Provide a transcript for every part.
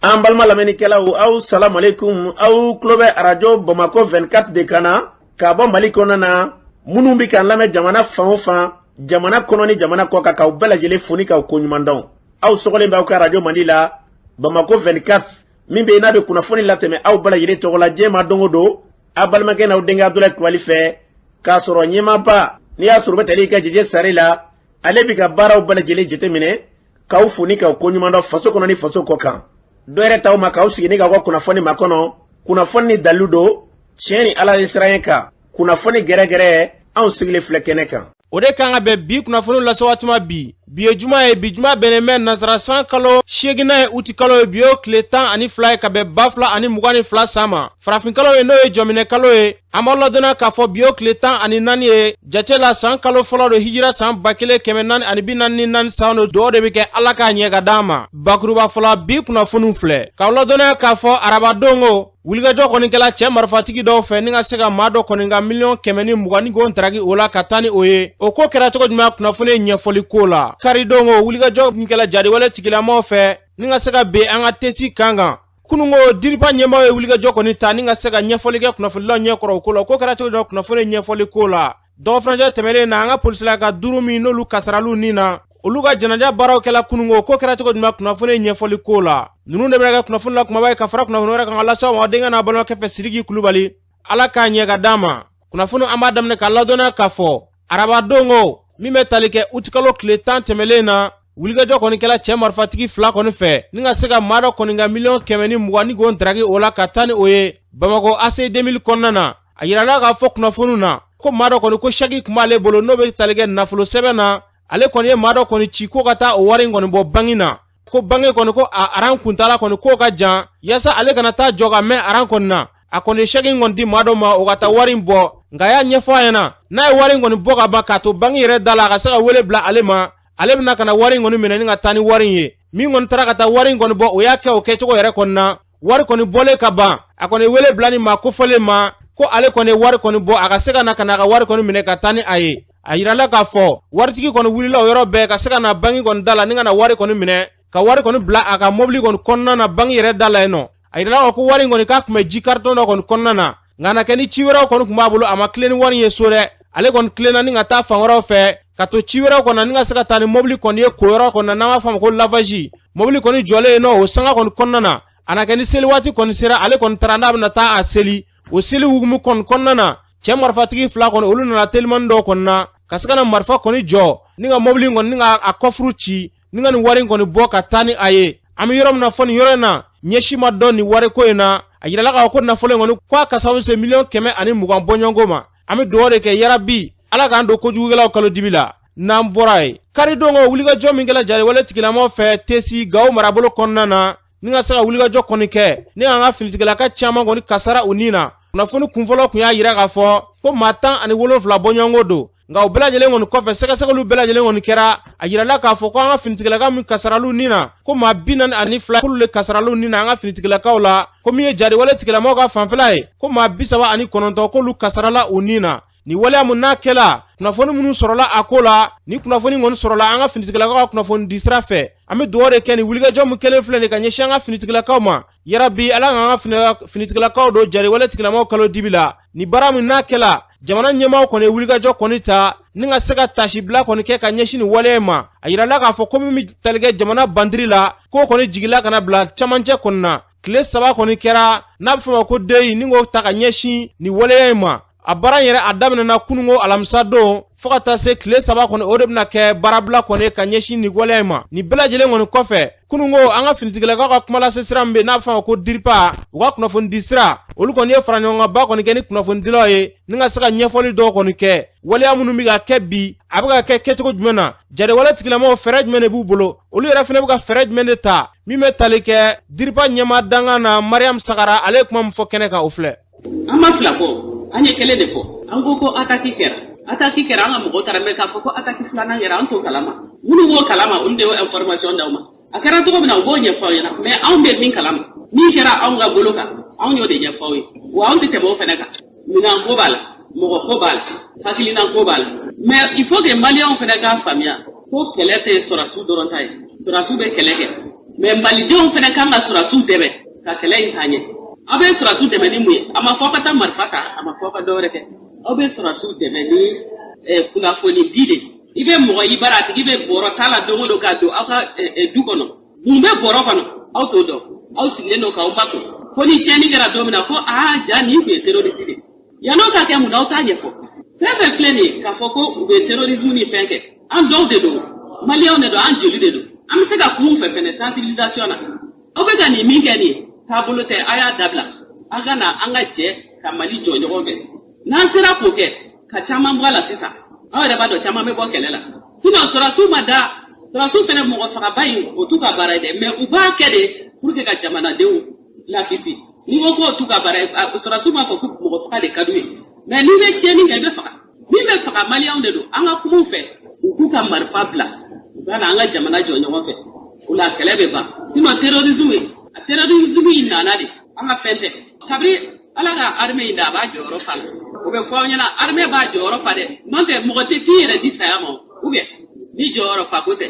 An balima lamɛnnikɛlaw, aw salamalekun. Aw tulo bɛ Arajo Bamakɔ 24 de kan na k'a bɔ Mali kɔnɔna na. Minnu bɛ k'an lamɛn jamana fan o fan, jamana kɔnɔ ni jamana kɔ kan, k'aw bɛɛ lajɛlen fo ni k'aw koɲuman dɔn. Aw sɔgɔlen bɛ aw ka arajo mandi la, Bamakɔ 24, min bɛ yen n'a bɛ kunnafoni latɛmɛ aw bɛɛ lajɛlen tɔgɔ la diɲɛ ma don o don, aw balimakɛ n'aw denkɛ Abudulayi Kulubali fɛ, k'a sɔrɔ ɲɛmaaba n'i y'a sɔrɔ u bɛ tali kɛ Jeje Sare la. Ale bɛ ka baaraw bɛɛ lajɛlen jateminɛ, k'aw fo ni k'aw koɲuman dɔn faso kɔnɔ ni faso kɔ kan. Dɔ yɛrɛ t'aw ma k'aw sigi ni k'aw ka kunnafoni makɔnɔ, kunnafoni ni dalilu don, tiɲɛ ni Ala ye siran kan, kunnafoni gɛrɛgɛrɛ. Anw sigilen filɛ kɛnɛ kan. O de kan ka bɛn bi kunnafoni lase waati ma bi. Bi ye juma ye, bi juma bɛnnen bɛ nasara san kalo seeginnan ye, uti kalo ye. Bi y'o tile 12 ye ka bɛn 2022 san ma. Farafin kalo ye, n'o ye jɔminɛ kalo ye. An b'aw ladɔnniya k'a fɔ bi y'o tile 14 ye jate la, san kalo fɔlɔ don, hijira san 1444 san don. Dɔw de bɛ kɛ, Ala k'a ɲɛ ka d'an ma. Bakuruba fɔlɔ, bi kunnafoniw filɛ k'aw ladɔnniya k'a fɔ arabadon ko wulikajɔ kɔni kɛla cɛ marifatigi dɔw fɛ ni ka se ka maa dɔ kɔni ka miliyɔn 120 ni k'o ntaraki o la ka taa ni o ye. O ko kɛra cogo jumɛn? Kunnafoni ɲɛfɔli ko la, karidon ko wulikajɔ min kɛla jariwale tigilamaw fɛ ni ka se ka ben an ka tesi kan kan. Kununko, DIRPA ɲɛmaaw ye wulikajɔ kɔni ta ni ka se ka ɲɛfɔli kɛ kunnafonilaw ɲɛkɔrɔ o ko la. O ko kɛra cogo jumɛn? Kunnafoni ɲɛfɔli ko la, dɔgɔ tɛmɛnen na, an ka polisila ka duuru min n'olu kasaraliw nin na, olu ka janaja baaraw kɛla kununko. Ko kɛra cogo jumɛn? Kunnafoni ɲɛfɔli ko la, ninnu de bɛna kɛ kunnafoni la kumaba ye ka fara kunnafoni wɛrɛ kan ka lase aw ma denkɛ n'a balimakɛ fɛ, Sidiki Kulubali. Ala k'a ɲɛ ka d'an ma. Kunnafoni, an b'a daminɛ ka ladɔnniya k'a fɔ arabadon ko min bɛ tali kɛ utikalo tile 10 tɛmɛlen na, wulikajɔ kɔni kɛla cɛ marifatigi fila kɔni fɛ ni ka se ka maa dɔ kɔni ka miliyɔn 120 ni k'o ntaraki o la ka taa ni o ye Bamakɔ ACI 2000 kɔnɔna na. A yirala k'a fɔ kunnafoniw na ko maa dɔ kɔni ko saki tun b'ale bolo, n'o bɛ tali kɛ nafolo sɛbɛn na. Ale kɔni ye maa dɔ kɔni ci ko ka taa o wari in kɔni bɔ banki na, ko banki kɔni ko a aran kuntala kɔni k'o ka jan, yaasa ale kana taa jɔ ka mɛn aran kɔni na. A kɔni ye sɛki in kɔni di maa dɔ ma o ka taa wari in bɔ, nka a y'a ɲɛfɔ a ɲɛna n'a ye wari in kɔni bɔ ka ban k'a to banki yɛrɛ da la, a ka se ka wele bila ale ma, ale bɛna ka na wari in kɔni minɛ ni ka taa ni wari in ye. Min kɔni taara ka taa wari in kɔni bɔ, o y'a kɛ o kɛcogo yɛrɛ kɔni na. Wari kɔni bɔlen ka ban, a kɔni wele bila ni maa kofɔlen ma ko ale kɔni ye wari kɔni bɔ, a ka se ka na ka na a ka wari kɔni minɛ ka taa ni a ye. A yirala k'a fɔ waritigi kɔni wulila o yɔrɔ bɛɛ ka se ka na banki kɔni da la ni ka na wari kɔni minɛ, ka wari kɔni bila a ka mobili kɔni kɔnɔna na banki yɛrɛ da la yen nɔ. A yirala ko wari in kɔni k'a tun bɛ ji karitɔn dɔ kɔni kɔnɔna na, nka na kɛ ni ci wɛrɛw kɔni tun b'a bolo, a ma tilen ni wari ye so dɛ. Ale kɔni tilenna ni ka taa fan wɛrɛw fɛ ka to ci wɛrɛw kɔnɔ ni ka se ka taa ni mobili kɔni ye ko yɔrɔ kɔnɔ n'an b'a fɔ a ma ko lavage. Mobili kɔni jɔlen yen nɔ, o sanga kɔni kɔnɔna na, a na kɛ ni seli waati kɔni sera, ale kɔni taara n'a bɛna taa a seli. O seli hukumu kɔni kɔnɔna na, cɛ marifatigi fila kɔni, olu nana telimani dɔw kɔni na ka se ka na marifa kɔni jɔ ni ka mobili kɔni ni ka a kɔfuru ci ni ka nin wari in kɔni bɔ ka taa ni a ye. An bɛ yɔrɔ min na fɔ nin yɔrɔ in na, ɲɛsi ma dɔn nin wariko in na. A yirala k'a fɔ ko nafolo in kɔni ko a kasa bɛ se miliyɔn 120 bɔɲɔgɔnko ma. An bɛ dugawu de kɛ, yarabi Ala k'an don kojugukɛlaw kalo dibi la. N'an bɔra yen, karidon ko wulikajɔ min kɛla jariwale tigilamaw fɛ Tesi, Gawo marabolo kɔnɔna na, ni ka se ka wulikajɔ kɔni kɛ ni k'an ka finitigilaka caman kɔni kasara u nin na. Kunnafoni kunfɔlɔ tun y'a yira k'a fɔ ko maa 17 bɔɲɔgɔnko don, nka o bɛɛ lajɛlen kɔni kɔfɛ, sɛgɛsɛgɛliw bɛɛ lajɛlen kɔni kɛra, a yirala k'a fɔ ko an ka finitigilaka min kasaraliw nin na, ko maa 42 k'olu le kasaraliw nin na an ka finitigilakaw la, ko min ye jariwale tigilamaw ka fanfɛla ye, ko maa 39 k'olu kasarala u nin na. Ni waleya mun n'a kɛla, kunnafoni minnu sɔrɔla a ko la, ni kunnafoni kɔni sɔrɔla an ka finitigilakaw ka kunnafoni di sira fɛ, an bɛ dugawu de kɛ ni wulikajɔ min kɛlen filɛ nin ka ɲɛsin an ka finitigilakaw ma. Yarabi Ala k'an ka finitigilakaw don jariwale tigilamaw kalo dibi la. Ni baara min n'a kɛla, jamana ɲɛmaaw kɔni ye wulikajɔ kɔni ta ni ka se ka tasibila kɔni kɛ ka ɲɛsin nin waleya in ma. A yirala k'a fɔ ko min bɛ tali kɛ jamana bandiri la, k'o kɔni jigila kana bila camancɛ kɔni na. Tile 3 kɔni kɛra n'a bɛ fɔ o ma ko deuil, ni k'o ta ka ɲɛsin nin waleya in ma. A baara in yɛrɛ, a daminɛna kununko alamisa don fo ka taa se tile 3 kɔni, o de bɛna kɛ baarabila kɔni ka ɲɛsin nin waleya in ma. Nin bɛɛ lajɛlen kɔni kɔfɛ, kununko an ka finitigilakaw ka kumalase sira min bɛ yen n'a bɛ fɔ a ma ko DIRPA, u ka kunnafoni di sira, olu kɔni ye fara ɲɔgɔnkanba kɔni kɛ ni kunnafonidilaw ye ni ka se ka ɲɛfɔli dɔw kɔni kɛ waleya minnu bɛ ka kɛ bi, a bɛ ka kɛ kɛcogo jumɛn na, jariwale tigilamaw fɛɛrɛ jumɛn de b'u bolo, olu yɛrɛ fana bɛ ka fɛɛrɛ jumɛn de ta. Min bɛ tali kɛ DIRPA ɲɛmaa dankan na, Mariam Sagara, ale ye kuma min fɔ kɛnɛ kan, o filɛ. An ma fila fɔ, an ye kelen de fɔ. An ko ko attaque kɛra, attaque kɛra, an ka mɔgɔw taara, mais k'a fɔ ko attaque filanan kɛra, an t'o kalama. Minnu b'o kalama, olu de y'o information d'aw ma. A kɛra cogo min na, u b'o ɲɛfɔ aw ɲɛna, mais anw bɛ min kalama, min kɛra anw ka bolo kan, anw y'o de ɲɛfɔ aw ye. Wa anw tɛ tɛmɛ o fɛnɛ kan. Minan ko b'a la, mɔgɔ ko b'a la, hakilina ko b'a la, mais il faut que Maliyɛnw fɛnɛ k'a faamuya ko kɛlɛ tɛ sɔrɔsiw dɔrɔn ta ye. Sɔrɔsiw bɛ kɛlɛ kɛ. Mais malidenw fana kan ka sɔrɔdasiw dɛmɛ ka kɛlɛ in taa ɲɛ. Aw bɛ sɔrɔdasiw dɛmɛ ni mun ye? A ma fɔ aw ka taa marifa ta, a ma fɔ aw ka dɔwɛrɛ kɛ. Aw bɛ sɔrɔdasiw dɛmɛ ni kunnafoni di de. I bɛ mɔgɔ i bara, a tigi bɛ bɔrɔ ta la don o don ka don aw ka du kɔnɔ. Mun bɛ bɔrɔ kɔnɔ? Aw t'o dɔn. Aw sigilen don k'aw makun fo ni tiɲɛni kɛra don min na ko aa ja nin tun ye terroriste de ye. Yann'o ka kɛ, mun na aw t'a ɲɛfɔ? Fɛn fɛn filɛ nin ye k'a fɔ ko u bɛ terrorisme ni fɛn kɛ, an dɔw de don, maliyɛnw de don, an jeli de don. An bɛ se ka kuma u fɛ fɛnɛ sensibilisation na. Aw bɛ ka nin min kɛ nin ye, taabolo tɛ, a y'a dabila. An ka na an ka jɛ ka Mali jɔ ɲɔgɔn fɛ. N'an sera k'o kɛ ka caman bɔ a la sisan, aw yɛrɛ b'a dɔn caman bɛ bɔ kɛlɛ la. Sinon sɔrɔdasiw ma da, sɔrɔdasiw fɛnɛ mɔgɔ fagaba in, o t'u ka baara ye dɛ, mais u b'a kɛ de pour que ka jamanadenw lakisi. N'i ko k'o t'u ka baara ye, sɔrɔdasiw b'a fɔ ko mɔgɔ faga de ka d'u ye, mais n'i bɛ tiɲɛni kɛ, i bɛ faga. Min bɛ faga, maliyɛnw de don. An ka kuma u fɛ, u k'u ka marifa bila, u ka na an ka jamana jɔ ɲɔgɔn fɛ. O la kɛlɛ bɛ ban. Sinon terrorisme, terrorisme in nana de, an ka fɛn tɛ. Kabini Ala ka armée in da, a b'a jɔyɔrɔ fa la. O bɛ fɔ aw ɲɛna, armée b'a jɔyɔrɔ fa dɛ. N'o tɛ, mɔgɔ tɛ t'i yɛrɛ di saya ma, ou bien ni jɔyɔrɔ fa ko tɛ.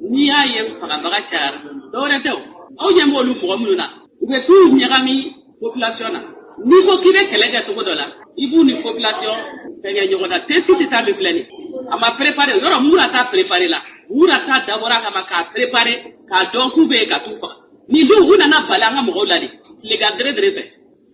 N'i y'a ye fagabaga cayara, dɔwɛrɛ tɛ o. Aw ɲɛ b'olu mɔgɔ minnu na, u bɛ t'u ɲagami population na. N'i ko k'i bɛ kɛlɛ kɛ cogo dɔ la, i b'u ni population fɛngɛ ɲɔgɔn na. Tesi tɛ taa min filɛ nin, a ma préparé yɔrɔ. Mura ta préparé la, Mura ta dabɔra a kama k'a préparé, k'a dɔn k'u bɛ yen ka t'u faga. Nin dun, u nana bali an ka mɔgɔw la de tilegan dere dere fɛ,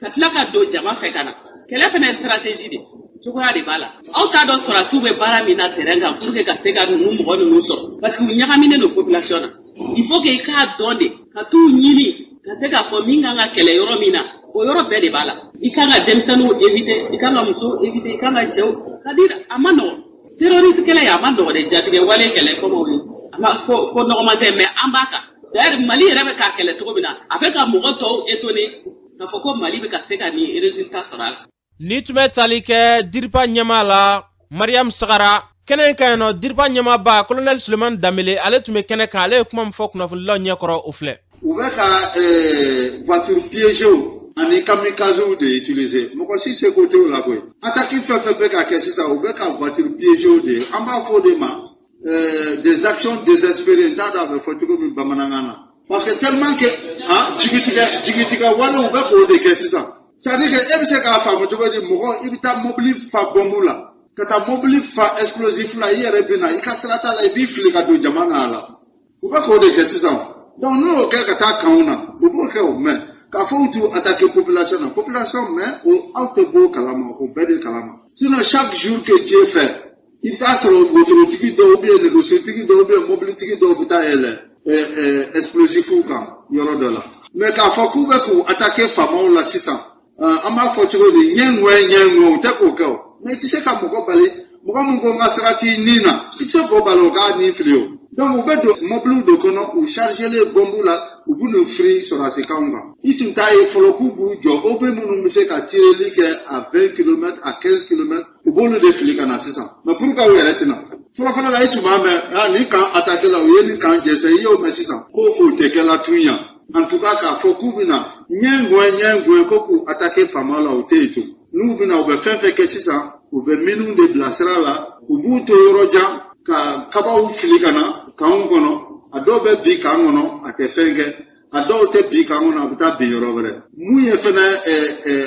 ka tila ka don jama fɛ ka na. Kɛlɛ fana ye stratégie de, cogoya de b'a la. Aw t'a dɔn sɔrɔdasiw bɛ baara min na terrain kan pour que ka se ka ninnu mɔgɔ ninnu sɔrɔ, parce que u ɲagaminen don population na. Il faut que i k'a dɔn de ka t'u ɲini ka se k'a fɔ min kan ka kɛlɛ yɔrɔ min na, o yɔrɔ bɛɛ de b'a la. I kan ka denmisɛnninw éviter, i kan ka musow éviter, i kan ka cɛw, c'est à dire a ma nɔgɔn. Terroriste kɛlɛ a ma nɔgɔn dɛ. Jatigɛ wale kɛlɛ comme o ye, a ma ko ko nɔgɔman tɛ, mais an b'a kan. D'ailleurs, Mali yɛrɛ bɛ k'a kɛlɛ cogo min na, a bɛ ka mɔgɔ tɔw étonné k'a fɔ ko Mali bɛ ka se ka nin résultat sɔrɔ a la. Ni tun bɛ tali kɛ DIRPA ɲɛmaa la, Mariam Sagara, kɛnɛ in kan yen nɔ, DIRPA ɲɛmaaba colonel Sulemani Danbele, ale tun bɛ kɛnɛ kan. Ale ye kuma min fɔ kunnafonilaw ɲɛkɔrɔ, o filɛ. U bɛ ka voiture piégée ani kamikazew de utiliser. Mɔgɔ si seko t'o la koyi. Attaque fɛn fɛn bɛ ka kɛ sisan, u bɛ ka voiture piégée de ye. An b'a fɔ o de ma des actions désespérées. N t'a dɔn a bɛ fɔ cogo min bamanankan na, parce que tellement que ah jigitigɛ jigitigɛ walew bɛ k'o de kɛ sisan. C'est à dire que e bɛ se k'a faamu cogo di, mɔgɔ i bɛ taa mobili fa bɔnbu la, ka taa mobili fa explosif la, i yɛrɛ bɛ na, i ka sira t'a la, i b'i fili ka don jama na a la. U bɛ k'o de kɛ sisan. Donc n'u y'o kɛ ka taa kanw na, u b'o kɛ o. Mais k'a fɔ u t'u attaquer population na, population, mais o aw tɛ bɔ o kalama, o bɛɛ de kalama. Sinon chaque jour que Dieu fait, i bɛ taa sɔrɔ wotorotigi dɔw ou bien nɛgɛsotigi dɔw ou bien mobilitigi dɔw bɛ taa yɛlɛ explosifw kan yɔrɔ dɔ la. Mais k'a fɔ k'u bɛ k'u attaquer faamaw la sisan, an b'a fɔ cogo di, ɲɛ ŋɔɛ ɲɛ ŋɔɛ, u tɛ k'o kɛ o. Mais i tɛ se ka mɔgɔ bali, mɔgɔ min ko n ka sira t'i nin na, i tɛ se k'o bali o k'a nin fili o. Donc u bɛ don mɔbiliw de kɔnɔ, u chargelen bɔnbu la, u b'u n'u firi sɔrɔdasikanw kan. I tun t'a ye fɔlɔ k'u b'u jɔ OB minnu bɛ se ka tireli kɛ à 20 kilomètres, à 15 kilomètres, u b'olu de fili ka na sisan. Mais pourquoi u yɛrɛ tɛna? Fɔlɔfɔlɔ la, i tun b'a mɛn ah nin camp attaqué la, u ye nin camp jɛsɛn. I y'o mɛn sisan ko o tɛ kɛla tun yan. En tout cas, k'a fɔ k'u bɛna ɲɛ ŋɔɛ ɲɛ ŋɔɛ ko k'u attaqué faama la, o tɛ yen tun. N'u bɛna, u bɛ fɛn fɛn kɛ sisan, u bɛ minnu de bila sira la, u b'u to yɔrɔ jan ka kabaw fili ka na kanw kɔnɔ. A dɔw bɛ bin kan kɔnɔ, a tɛ fɛn kɛ. A dɔw tɛ bin kan kɔnɔ, a bɛ taa bin yɔrɔ wɛrɛ. Mun ye fɛnɛ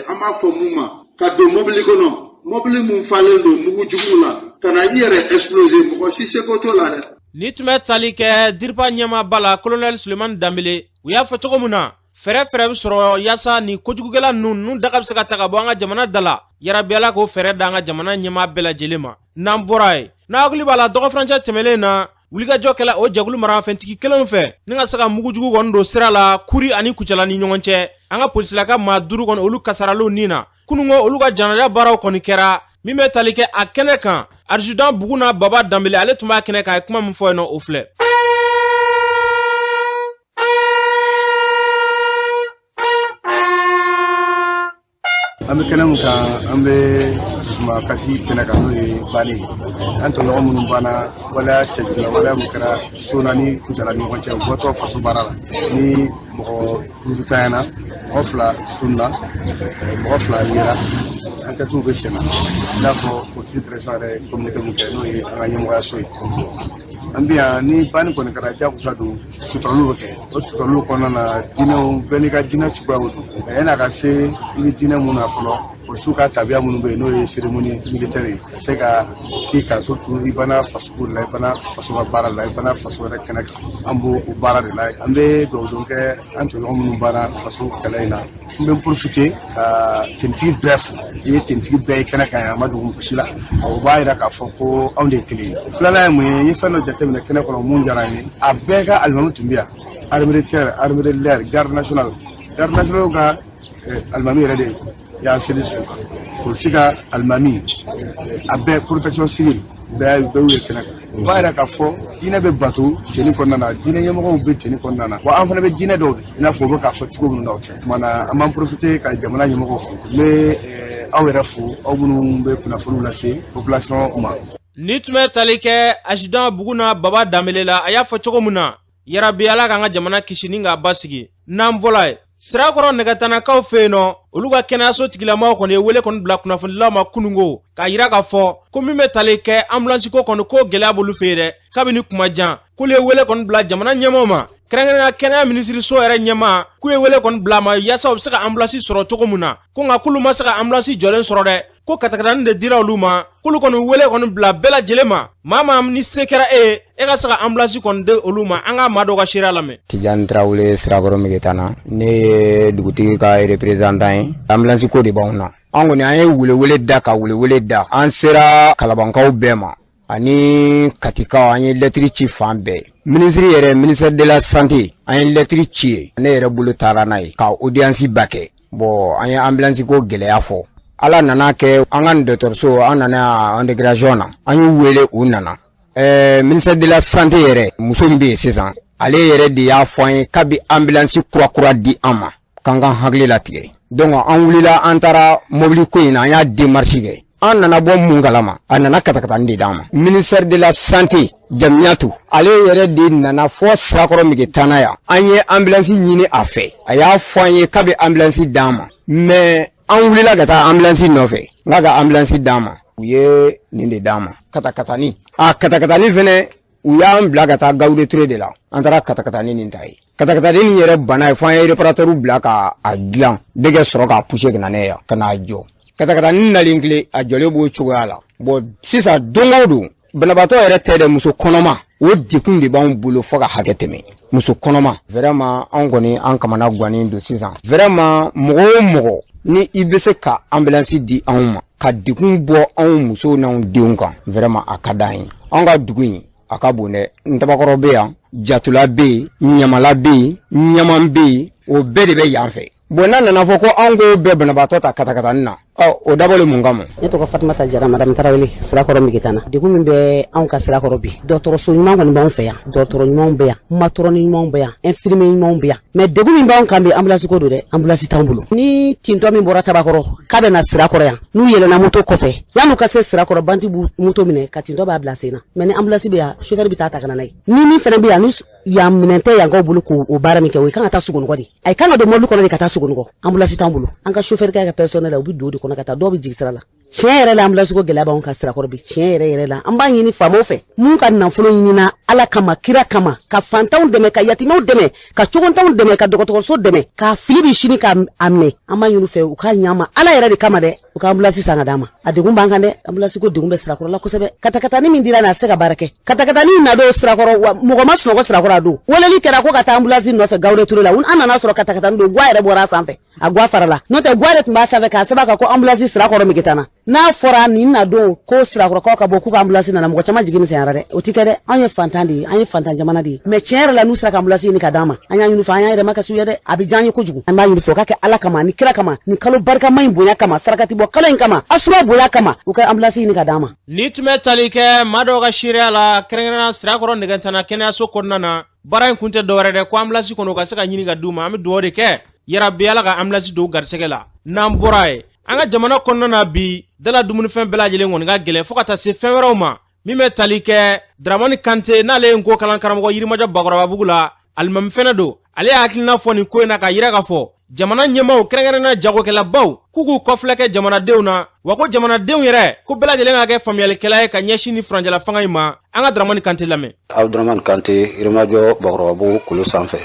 an b'a fɔ mun ma ka don mobili kɔnɔ, mobili mun falen don mugu juguw la, ka na i yɛrɛ exploser, mɔgɔ si seko t'o la dɛ. Ni tun bɛ tali kɛ DIRPA ɲɛmaaba la, colonel Sulemani Danbele, u y'a fɔ cogo min na, fɛɛrɛ fɛɛrɛ bɛ sɔrɔ yaasa nin kojugukɛla ninnu daga bɛ se ka ta ka bɔ an ka jamana da la. Yarabi Ala k'o fɛɛrɛ da an ka jamana ɲɛmaa bɛɛ lajɛlen ma. N'an bɔra yen, n'a hakili b'a la, dɔgɔfurancɛ tɛmɛlen na, wulikajɔ kɛla o jɛkulu maramafɛntigi kelenw fɛ ni ka se ka mugujugu kɔni don sira la Kuri ani Kucala ni ɲɔgɔn cɛ. An ka polisilaka maa 5 kɔni, olu kasaraliw nin na kununko, olu ka janaja baaraw kɔni kɛra. Min bɛ tali kɛ a kɛnɛ kan, adjudant Buguna Baba Danbele, ale tun b'a kɛnɛ kan. A ye kuma min fɔ yen nɔ, o filɛ. An bɛ kɛnɛ min kan, an bɛ dusuma kasi kɛnɛ kan, n'o ye banni ye. An tɔɲɔgɔn minnu banna waleya cɛjuguya waleya min kɛra Sona ni Kucala ni ɲɔgɔn cɛ, u bɔtɔ faso baara la, ni mɔgɔ 5 tanyana, mɔgɔ 2 tununa, mɔgɔ 2 yera, enquête bɛ senna. I n'a fɔ office direction yɛrɛ ye communiqué min kɛ, n'o ye an ka ɲɛmɔgɔyaso ye. An bɛ yan ni banni kɔni kɛra, jagosa don, suturaliw bɛ kɛ. O suturaliw kɔnɔna na, diinɛw bɛɛ n'i ka diinɛ cogoyaw don. Mɛ yan'a ka se, i bɛ diinɛ mun na fɔlɔ, polisiw ka tabiya minnu bɛ yen, n'o ye cérémonie militaire ye, ka se ka k'i kan, surtout i banna fasoko la, i banna faso ka baara la, i banna faso yɛrɛ kɛnɛ kan. An b'o o baara de la. An bɛ dugawu don kɛ an tɔɲɔgɔn minnu banna faso kɛlɛ in na. N bɛ profiter ka tenitigi bɛɛ fo. I ye tenitigi bɛɛ ye kɛnɛ kan yan, a ma dogo mɔgɔ si la. O b'a yira k'a fɔ ko anw de ye kelen ye. Filanan ye mun ye? N ye fɛn dɔ jateminɛ kɛnɛ kɔnɔ mun diyara n ye. A bɛɛ ka alimami tun bɛ yan: armée de terre, armée de l'air, garde nationale. Garde nationale ka alimami yɛrɛ de y'a seli su kan, polisi ka alimami, a bɛɛ, protection civile bɛɛ, bɛɛ y'u ye kɛnɛ kan. O b'a yira k'a fɔ diinɛ bɛ bato cɛni kɔnɔna na, diinɛ ɲɛmɔgɔw bɛ cɛni kɔnɔna na. Wa an fana bɛ diinɛ dɔw de, i n'a fɔ u bɛ k'a fɔ cogo min na, o tɛ tuma na. An b'an profiter ka jamana ɲɛmɔgɔw fo. N bɛ aw yɛrɛ fo, aw minnu bɛ kunnafoniw lase population ma. Ni tun bɛ tali kɛ adjudant Buguna Baba Danbele la, a y'a fɔ cogo min na, yarabi Ala k'an ka jamana kisi ni k'a basigi. N'an bɔla yen, Sirakɔrɔ nɛgɛtanakaw fɛ yen nɔ, olu ka kɛnɛyaso tigilamaw kɔni ye wele kɔni bila kunnafonidilaw ma kununko, k'a yira k'a fɔ ko min bɛ tali kɛ ambulance ko kɔni, ko gɛlɛya b'olu fɛ yen dɛ. Kabini kuma jan, k'olu ye wele kɔni bila jamana ɲɛmaaw ma, kɛrɛnkɛrɛnnenya kɛnɛya minisiriso yɛrɛ ɲɛmaa, k'u ye wele kɔni bila a ma yaasa u bɛ se ka ambulance sɔrɔ cogo min na. Ko nka k'olu ma se ka ambulance jɔlen sɔrɔ dɛ, ko katakatani de dira olu ma. K'olu kɔni wele kɔni bila bɛɛ lajɛlen ma, maa maa ni se kɛra e ye, e ka se ka ambulance kɔni di olu ma. An ka maa dɔw ka seereya lamɛn. Tijani Tarawele, Sirakɔrɔ Megetana. Ne ye dugutigi ka représentant ye. Ambulance ko de b'anw na. An kɔni, an ye welewele da ka welewele da. An sera Kalabankaw bɛɛ ma ani Katikaw. An ye lɛtiri ci fan bɛɛ. Minisiri yɛrɛ, ministère de la santé, an ye lɛtiri ci ye. Ne yɛrɛ bolo taara n'a ye ka audience ba kɛ. Bon, an ye ambulance ko gɛlɛya fɔ. Ala nana kɛ, an ka dɔgɔtɔrɔso, an nana intégration na, an y'u wele, u nana. Ministère de la santé yɛrɛ, muso min bɛ yen sisan, ale yɛrɛ de y'a fɔ an ye k'a bɛ ambulance kura kura di an ma, k'an ka hakili latigɛ. Donc an wulila, an taara mobili ko in na, an y'a démarche kɛ. An nana bɔ mun kalama? A nana katakatani de d'an ma. Ministère de la santé Jamiyatu, ale yɛrɛ de nana fɔ Sirakɔrɔ Megetana yan. An ye ambulance ɲini a fɛ, a y'a fɔ an ye k'a bɛ ambulance d'an ma. Mais an wulila ka taa ambulance nɔfɛ n k'a ka ambulance d'an ma, u ye nin de d'an ma, katakatani. A katakatani fɛnɛ, u y'an bila ka taa Gabriel Touré de la. An taara katakatani nin ta ye. Katakatani nin yɛrɛ bana ye, fo an ye réparateur bila ka a dilan de, ka sɔrɔ k'a pousser ka na n'a ye yan, ka n'a jɔ. Katakatani nalen tile, a jɔlen b'o cogoya la. Bon, sisan, don o don, banabaatɔ yɛrɛ tɛ dɛ, muso kɔnɔma, o degun de b'anw bolo fo ka hakɛ tɛmɛ. Muso kɔnɔma, vraiment, anw kɔni, an kamana gannen don sisan. Vraiment, mɔgɔ o mɔgɔ ni i bɛ se ka ambulance di anw ma ka degun bɔ anw musow n'anw denw kan, vraiment, a ka d'an ye. Anw ka dugu in, a ka bon dɛ. Ntabakɔrɔ bɛ yan, Jatula bɛ yen, Ɲamala bɛ yen, Ɲaman bɛ yen, o bɛɛ de bɛ yan fɛ. Bon, n'a nana fɔ ko anw k'o bɛɛ banabaatɔ ta katakatani na, ɔ o dabɔlen mun kama? Ne tɔgɔ Fatumata Jara, madame Tarawele, Sirakɔrɔ Megetana. Degun min bɛ anw ka Sirakɔrɔ bi, dɔgɔtɔrɔso ɲuman kɔni b'anw fɛ yan, dɔgɔtɔrɔ ɲumanw bɛ yan, matɔrɔni ɲumanw bɛ yan, infirmier ɲumanw bɛ yan, mais degun min b'anw kan bi, ambulance ko don dɛ. Ambulance t'anw bolo. Ni tintɔ min bɔra Tabakɔrɔ k'a bɛ na Sirakɔrɔ yan, n'u yɛlɛnna moto kɔfɛ, yan'u ka se Sirakɔrɔ, bandit b'u moto minɛ ka tintɔ b'a bila sen na. Mais ni ambulance bɛ yan, chauffeur bɛ taa ta ka na n'a ye. Ni min fana bɛ yan, ni yan minɛn tɛ yankaw bolo k'o baara min kɛ, o ye kan ka taa Sogonikɔ de. A ye kan ka don mobili kɔnɔ de ka taa Sogonikɔ. Ambulance t'anw bolo. An ka chauffeur kɛ ka personnel la, u bɛ don o de kɔnɔ ka taa. Dɔw bɛ jigin sira la. Tiɲɛ yɛrɛ la, ambulance ko gɛlɛya b'anw ka Sirakɔrɔ bi. Tiɲɛ yɛrɛ yɛrɛ la, an b'a ɲini faamaw fɛ, mun ka nafolo ɲinina Ala kama, kira kama, ka fantanw dɛmɛ, ka yatimɛw dɛmɛ, ka cogontanw dɛmɛ, ka dɔgɔtɔrɔso dɛmɛ, k'a fili bi sini ka a minɛ. An b'a ɲini fɛ, u k'a ɲɛ ma Ala yɛrɛ de kama dɛ, u ka ambulance san ka d'an ma. A degun b'an kan dɛ. Ambulance ko degun bɛ Sirakɔrɔ la kosɛbɛ. Katakatani min dira, n'a se ka baara kɛ. Katakatani na don Sirakɔrɔ wa, mɔgɔ ma sunɔgɔ Sirakɔrɔ a don. Weleli kɛra ko ka taa ambulance nɔfɛ Gabriel Touré la. An nana sɔrɔ katakatani don, guwa yɛrɛ bɔra a sanfɛ, a guwa farala. N'o tɛ, guwa de tun b'a sanfɛ k'a sɛbɛn kan ko ambulance Sirakɔrɔ Megetana. N'a fɔra nin na don ko Sirakɔrɔkaw ka bɔ k'u ka ambulance nana, mɔgɔ caman jigi misɛnyara dɛ. O ti kɛ dɛ. Anw ye fantan de ye, an ye fantan jamana de ye. Mais tiɲɛ yɛrɛ la, n'u sera ka ambulance ɲini ka d'an ma, an y'a ɲini fɛ, an y'an yɛrɛ makasi u ye dɛ. A bɛ diya an ye kojugu. An b'a ɲini fɛ, u ka kɛ Ala kama ni kira kama, ni kalo barikama in bonya kama, sarakati bɔ kalo in kama, asura bonya kama, u ka ambulance ɲini ka d'an ma. Ni tun bɛ tali kɛ maa dɔw ka seereya la, kɛrɛnkɛrɛnnenya Sirakɔrɔ nɛgɛntana kɛnɛyaso kɔnɔna na, baara in kun tɛ dɔwɛrɛ dɛ, ko ambulance kɔnɔ, u ka se ka ɲini ka d'u ma. An bɛ dugawu de kɛ, yarabi Ala ka ambulance don garisɛgɛ la. N'an bɔra yen, an ka jamana kɔnɔna na bi, dala dumunifɛn bɛɛ lajɛlen kɔni ka gɛlɛn, fo ka taa se fɛn wɛrɛw ma. Min bɛ tali kɛ Dramani Kante, n'ale ye nko kalan karamɔgɔ Yirimajɔ Bakɔrɔbabugu la, alimami fɛnɛ don. Ale y'a hakilina fɔ nin ko in na k'a yira k'a fɔ jamana ɲɛmaaw, kɛrɛnkɛrɛnnenya jagokɛlabaw, k'u k'u kɔfilɛ kɛ jamanadenw na, wa ko jamanadenw yɛrɛ ko bɛɛ lajɛlen ka kɛ faamuyalikɛla ye ka ɲɛsin ni furancɛla fanga in ma. An ka Dramani Kante lamɛn. Abdramani Kante, Yirimajɔ Bakɔrɔbabugu kulu sanfɛ.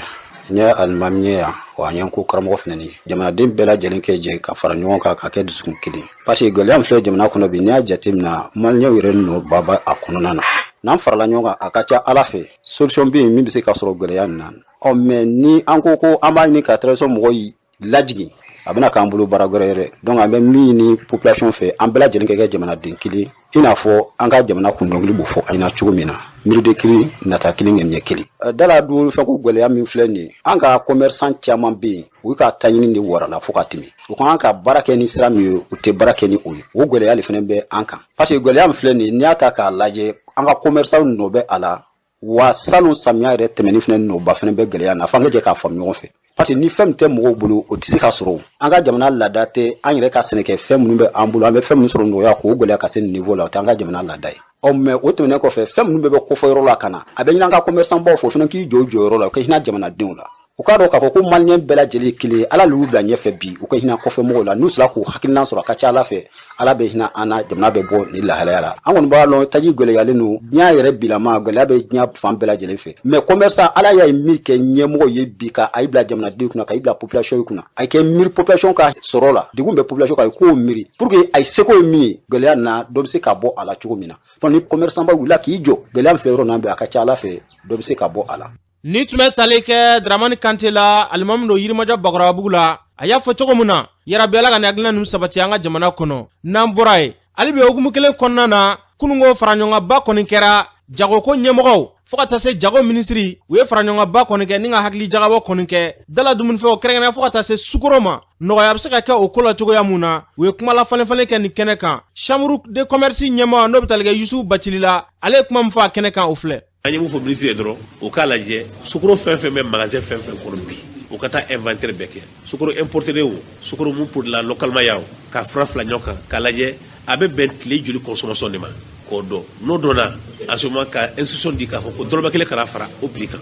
N ye alimami ye yan, wa n ye ko karamɔgɔ fana ye. Jamanaden bɛɛ lajɛlen kɛ jɛ ka fara ɲɔgɔn kan ka kɛ dusukun kelen, parce que gɛlɛya min filɛ jamana kɔnɔ bi, n'i y'a jateminɛ, maliyɛnw yɛrɛ nɔ ba b'a a kɔnɔna na. N'an farala ɲɔgɔn kan, a ka ca Ala fɛ, solution bɛ yen min bɛ se ka sɔrɔ gɛlɛya nin na. Ɔ mais ni an ko ko an b'a ɲini ka transition mɔgɔw lajigin, a bɛna k'an bolo baara wɛrɛ yɛrɛ. Donc an bɛ min ɲini population fɛ, an bɛɛ lajɛlen ka kɛ jamanaden kelen, i n'a fɔ an ka jamana kundɔnkili b'o fɔ an ɲɛna cogo min na: miiride kelen, nata kelen, ŋaniya kelen. Dala dun fɛn ko gɛlɛya min filɛ nin ye, an ka commerçant caman bɛ yen, u ka taɲini de warala fo ka tɛmɛ. U ka kan ka baara kɛ ni sira min ye, u tɛ baara kɛ ni o ye. O gɛlɛya de fana bɛ an kan, parce que gɛlɛya min filɛ nin ye, n'i y'a ta k'a lajɛ, an ka commerçant nɔ bɛ a la. Wa salon samiya yɛrɛ tɛmɛni fana nɔba fana bɛ gɛlɛya na. F'an ka jɛ k'a faamu ɲɔgɔn fɛ, parce que ni fɛn min tɛ mɔgɔw bolo, o tɛ se ka sɔrɔ. An ka jamana laada tɛ an yɛrɛ ka sɛnɛkɛ fɛn minnu bɛ an bolo, an bɛ fɛn minnu sɔrɔ nɔgɔya, k'o gɛlɛya ka se nin niveau la, o tɛ an ka jamana laada ye. Ɔ mais o tɛmɛnen kɔfɛ, fɛn minnu bɛɛ bɛ kɔfɛ yɔrɔ la ka na, a bɛ ɲini an ka commerçant baw fɛ, o fana k'i jɔ u jɔyɔrɔ la, u ka hinɛ jamanadenw la. U k'a dɔn k'a fɔ ko maliyɛn bɛɛ lajɛlen ye kelen ye. Ala l'u bila ɲɛfɛ bi, u ka hinɛ kɔfɛ mɔgɔw la. N'u sera k'u hakilina sɔrɔ, a ka ca Ala fɛ, Ala bɛ hinɛ an na, jamana bɛ bɔ nin lahalaya la. An kɔni b'a lɔn, taji gɛlɛyalen don diɲɛ yɛrɛ bilama, gɛlɛya bɛ diɲɛ fan bɛɛ lajɛlen fɛ. Mais commerçant, Ala y'a ye min kɛ ɲɛmɔgɔ ye bi, ka a bila jamanaden kunna, ka i bila population kunna, a kɛ miiri population ka sɔrɔ la, degun bɛ population kan, a k'o miiri pour que a ye seko ye min ye gɛlɛya na, dɔ bɛ se ka bɔ a la cogo min na. Donc ni commerçant ba wulila k'i jɔ, gɛlɛya min filɛ yɔrɔ min na bi, a ka ca Ala fɛ, dɔ bɛ se ka bɔ a la. Ni tun bɛ tali kɛ Dramani Kante la, alimami don Yirimajɔ Bakɔrɔbabugu la. A y'a fɔ cogo min na, yarabi Ala ka nin hakilina ninnu sabati an ka jamana kɔnɔ. N'an bɔra yen, hali bi hukumu kelen kɔnɔna na, kununko faraɲɔgɔnba kɔni kɛra jagoko ɲɛmɔgɔw fɔɔ ka taa se jago minisiri. U ye faraɲɔgɔnba kɔni kɛ ni ka hakili jagabɔ kɔni kɛ dala dumunifɛnw, kɛrɛnkɛrɛn fɔɔ ka taa se sukoro ma, nɔgɔya bɛ se ka kɛ o ko la cogoya mun na. U ye kuma la falen-falen kɛ nin kɛnɛ kan. Chambre de commerce ɲɛmɔgɔ, n'o bɛ tali kɛ Yusufu Bacili la, ale ye kuma min fɔ a kɛnɛ kan, o filɛ. An ye mun fɔ minisiri ye dɔrɔn, o k'a lajɛ, sukaro fɛn fɛn bɛ magasin fɛn fɛn kɔnɔ bi, o ka taa inventaire bɛɛ kɛ, sukaro importé o, sukaro mun produit la localement yan o, ka fara fila ɲɔgɔn kan k'a lajɛ a bɛ bɛn tile joli consommation de ma, k'o dɔn. N'o dɔnna, en ce moment, ka instruction di k'a fɔ ko dɔrɔmɛ kelen kana fara o prix kan.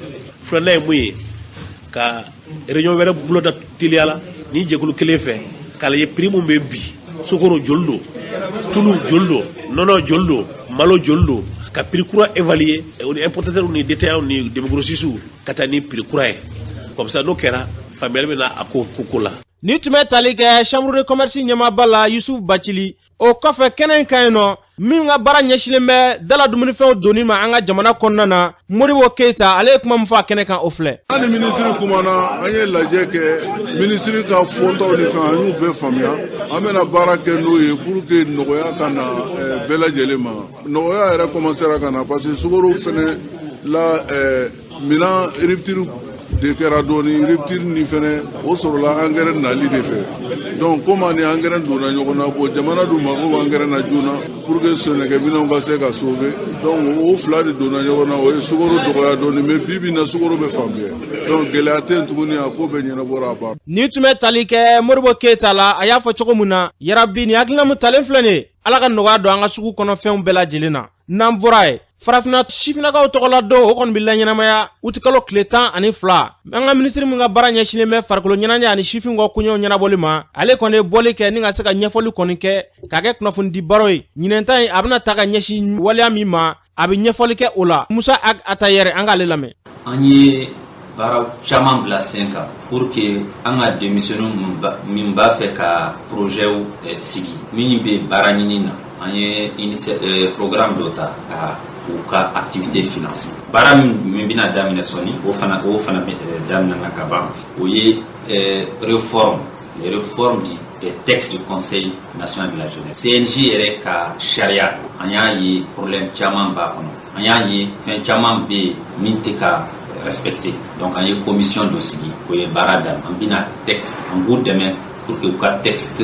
Filanan ye mun ye? Ka réunion wɛrɛ boloda teliya la ni jɛkulu kelen fɛ, k'a lajɛ prix mun bɛ bi, sukaro joli don, tulu joli don, nɔnɔ joli don, malo joli don, ka prix kura évaluer o ni importateur ni détaillant ni demi-grossistes, ka taa ni prix kura ye. Comme ça, n'o kɛra, faamuyali bɛ na a ko ko la. Ni tun bɛ tali kɛ chambre de commerce ɲɛmaaba la, Yusuf Bacili. O kɔfɛ, kɛnɛ in kan yen nɔ, min ka baara ɲɛsilen bɛ dala dumunifɛnw donni ma an ka jamana kɔnɔna na, Modibo Keyita, ale ye kuma min fɔ a kɛnɛ kan, o filɛ. An ni minisiri kumana, an ye lajɛ kɛ. Minisiri ka fɔtaw ni fɛn, an y'u bɛɛ faamuya. An bɛna baara kɛ n'o ye pour que nɔgɔya ka na bɛɛ lajɛlen ma. Nɔgɔya yɛrɛ commencera ka na, parce que sukaro fɛnɛ la, minan rupture de kɛra dɔɔni. Rupture ni fɛnɛ, o sɔrɔla engrais nali de fɛ. Donc komi ani engrais donna ɲɔgɔn na, bon, jamana dun mako bɛ engrais na joona pour que sɛnɛkɛminɛnw ka se ka sauver. Donc o fila de donna ɲɔgɔn na, o ye sukaro dɔgɔya dɔɔni. Mais bi bi in na, sukaro bɛ fan bɛɛ, donc gɛlɛya tɛ yen tuguni, a ko bɛɛ ɲɛnabɔra a ban. Ni tun bɛ tali kɛ Modibo Keyita la, a y'a fɔ cogo min na, yarabi nin hakilina min talen filɛ nin ye, Ala ka nɔgɔya don an ka sugu kɔnɔ fɛnw bɛɛ lajɛlen na. N'an bɔra yen, Farafinna sifinnakaw tɔgɔla don, o kɔni bɛ laɲɛnamaya utikalo tile 12. An ka minisiri min ka baara ɲɛsinnen bɛ farikolo ɲɛnajɛ ani sifin ka koɲɛw ɲɛnabɔli ma, ale kɔni ye bɔli kɛ ni ka se ka ɲɛfɔli kɔni kɛ k'a kɛ kunnafonidi baro ye. Ɲinɛnta in, a bɛna ta ka ɲɛsin waleya min ma, a bɛ ɲɛfɔli kɛ o la. Musa Atayɛrɛ, an k'ale lamɛn. An ye baaraw caman bila sen kan pour que an ka denmisɛnninw min b'a fɛ ka projet sigi, min bɛ baara ɲini na, an ye programme dɔ ta ka u ka activité financer. Baara min bɛna daminɛ sɔɔni, o fana daminɛna ka ban, o ye réforme, les réformes des textes du Conseil national de la jeunesse, CNJ yɛrɛ ka sariya. An y'a ye problème caman b'a kɔnɔ, an y'a ye fɛn caman bɛ yen min tɛ ka respecté. Donc an ye commission dɔ sigi, o ye baara daminɛ. An bɛna texte, an b'u dɛmɛ pour que u ka texte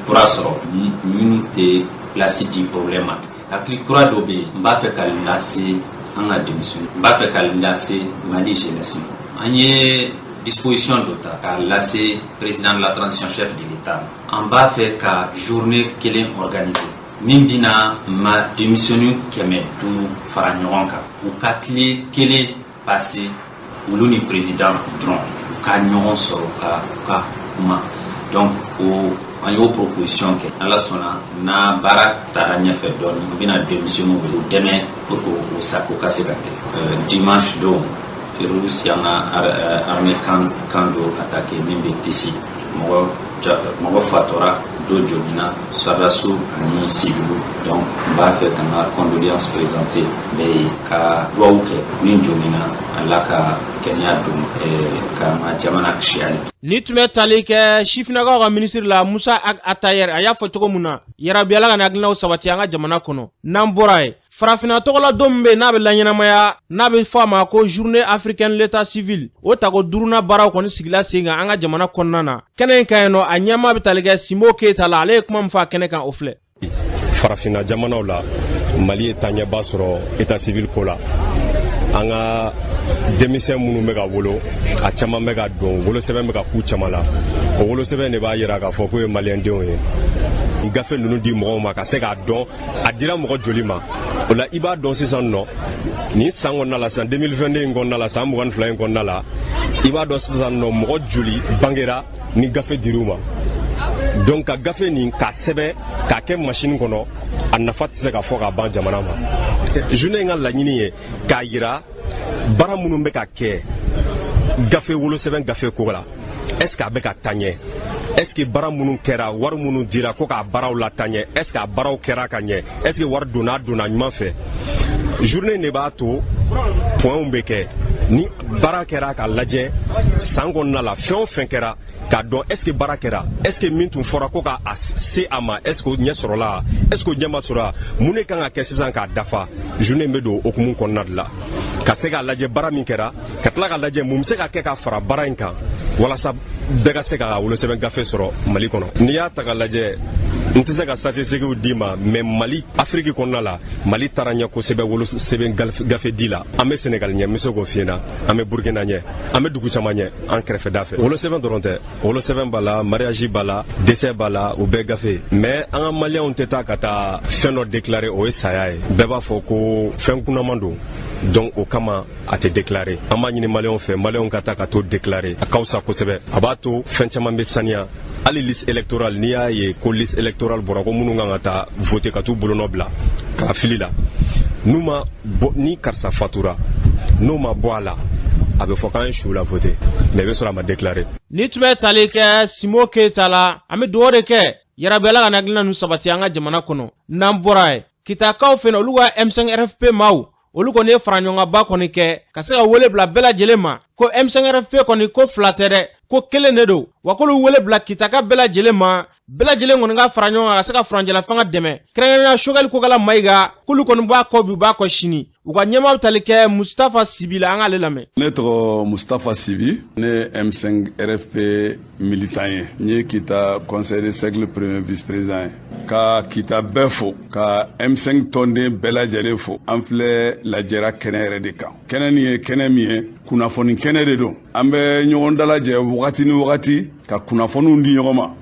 kura sɔrɔ minnu tɛ place di problème ma. Hakili kura dɔ bɛ yen, n b'a fɛ ka lase an ka denmisɛnninw, n b'a fɛ ka lase Mali jeunesse ma. An ye disposition dɔ ta k'a lase président de la transition, chef de l'État. An b'a fɛ ka journée kelen organiser min bɛna ma denmisɛnnin 500 fara ɲɔgɔn kan, u ka tile kelen passer olu ni président dɔrɔn. ka ɲɔgɔn sɔrɔ ka u ka kuma. Donc o an y'o proposition kɛ. Ala sɔnna, n'a baara taara ɲɛfɛ dɔɔni, u bɛna denmisɛnninw wele u dɛmɛ pour que o sako ka se ka kɛ. Dimanche don, terroriste y'an ka armée camp dɔ attaqué min bɛ Tesi. Mɔgɔ mɔgɔ fatura, dɔ jogina, sɔrɔdasiw ani civiliw. Donc n b'a fɛ ka n ka condoléance présenter bɛɛ ye, ka duwawu kɛ min jogina, Ala ka kɛnɛya don, ka n ka jamana kisi hali. Ni tun bɛ tali kɛ sifinnakaw ka minisiri la, Musa Atayɛrɛ, a y'a fɔ cogo min na, yarabi Ala ka na hakilinaw sabati an ka jamana kɔnɔ. N'an bɔra yen, farafinna tɔgɔla don min bɛ yen n'a bɛ laɲɛnamaya, n'a bɛ fɔ a ma ko Journée africaine l'état civil, o tako duurunan baaraw kɔni sigila sen kan an ka jamana kɔnɔna na. Kɛnɛ in kan yen nɔ, a ɲɛmaa bɛ tali kɛ Sinbo Keyita la. Ale ye kuma min fɔ a kɛnɛ kan, o filɛ. Farafinna jamanaw la, Mali ye taaɲɛba sɔrɔ état civil ko la. An ka denmisɛn minnu bɛ ka wolo, a caman bɛ ka don, wolosɛbɛn bɛ ka k'u caman la. O wolosɛbɛn de b'a yira k'a fɔ k'u ye maliyɛndenw ye. Gafe ninnu di mɔgɔw ma ka se k'a dɔn a dira mɔgɔ joli ma. O la, i b'a dɔn sisan nɔ, nin san kɔnɔna la, san 2022 in kɔnɔna la, san 22 in kɔnɔna la, i b'a dɔn sisan nɔ mɔgɔ joli bangera ni gafe dir'u ma. Donc ka gafe nin k'a sɛbɛn k'a kɛ masini kɔnɔ, a nafa tɛ se ka fɔ ka ban jamana ma. Journée in ka laɲini ye k'a yira baara minnu bɛ ka kɛ gafe wolosɛbɛn gafe ko la, est ce que a bɛ ka taa ɲɛ? Est ce que baara minnu kɛra, wari minnu dira ko k'a baaraw lataa ɲɛ, est ce que a baaraw kɛra ka ɲɛ? Est ce que wari donna, a donna ɲuman fɛ? Journée de b'a to points bɛ kɛ ni baara kɛra, k'a lajɛ san kɔnɔna la, fɛn o fɛn kɛra, k'a dɔn est ce que baara kɛra, est ce que min tun fɔra ko k'a se a ma, est ce que o ɲɛ sɔrɔla, est ce que o ɲɛ ma sɔrɔ, mun de kan ka kɛ sisan k'a dafa. Journée bɛ don hokumu kɔnɔna de la, ka se k'a lajɛ baara min kɛra, ka tila k'a lajɛ mun bɛ se ka kɛ ka fara baara in kan, walasa bɛɛ ka se ka wolosɛbɛn gafe sɔrɔ Mali kɔnɔ. N'i y'a ta k'a lajɛ, n tɛ se ka statistiques d'i ma, mais Mali, Afiriki kɔnɔna la, Mali taara ɲɛ kosɛbɛ wolosɛbɛn gafe di la. An bɛ Senegal ɲɛ, n bɛ se k'o f'i ɲɛna, an bɛ Burkina ɲɛ, an bɛ dugu caman ɲɛ an kɛrɛfɛda fɛ. Wolosɛbɛn dɔrɔn tɛ, wolosɛbɛn b'a la, mariage b'a la, décès b'a la, o bɛɛ gafe. Mais an ka maliyɛnw tɛ taa ka taa fɛn dɔ déclarer, o ye saya ye. Bɛɛ b'a fɔ ko fɛn kunnaman don, donc o kama a tɛ déclarer. An b'a ɲini maliyɛnw fɛ, maliyɛnw ka taa ka t'o déclarer, a ka fisa kosɛbɛ, a b'a to fɛn caman bɛ saniya. Hali liste électorale, n'i y'a ye ko liste électorale bɔra, ko minnu kan ka taa voter ka t'u bolonɔ bila k'a fili la, n'u ma bɔ, ni karisa fatura, n'o ma bɔ a la, a bɛ fɔ k'an ye su la voter, mais i bɛ sɔrɔ a ma déclarer. Ni tun bɛ tali kɛ Simo Keyita la, an bɛ dugawu de kɛ, yarabi Ala ka hakilina ninnu sabati an ka jamana kɔnɔ. N'an bɔra yen, Kitakaw fɛnɛ, olu ka M5 RFP maaw, olu kɔni ye faraɲɔgɔnba kɔni kɛ ka se ka wele bila bɛɛ lajɛlen ma ko M5 RFP kɔni ko fila tɛ dɛ, ko kelen de don. Wa k'olu wele bila Kitaka bɛɛ lajɛlen ma, bɛɛ lajɛlen kɔni ka fara ɲɔgɔn kan ka se ka furanjɛla fanga dɛmɛ, kɛrɛnkɛrɛnnenya Sogɛli Kokala Mayiga, k'olu kɔni b'a kɔ bi, u b'a kɔ sini. U ka ɲɛmaa bɛ tali kɛ Mustafa Sibi la, an k'ale lamɛn. Ne tɔgɔ Mustafa Sibi, ne ye M5 RFP militant ye, n ye Kita conseil de cercle premier vice président ye. Ka Kita bɛɛ fo, ka M5 tɔnden bɛɛ lajɛlen fo. An filɛ lajɛra kɛnɛ yɛrɛ de kan. Kɛnɛ nin ye kɛnɛ min ye, kunnafoni kɛnɛ de don. An bɛ ɲɔgɔn dalajɛ wagati ni wagati ka kunnafoniw di ɲɔgɔn ma.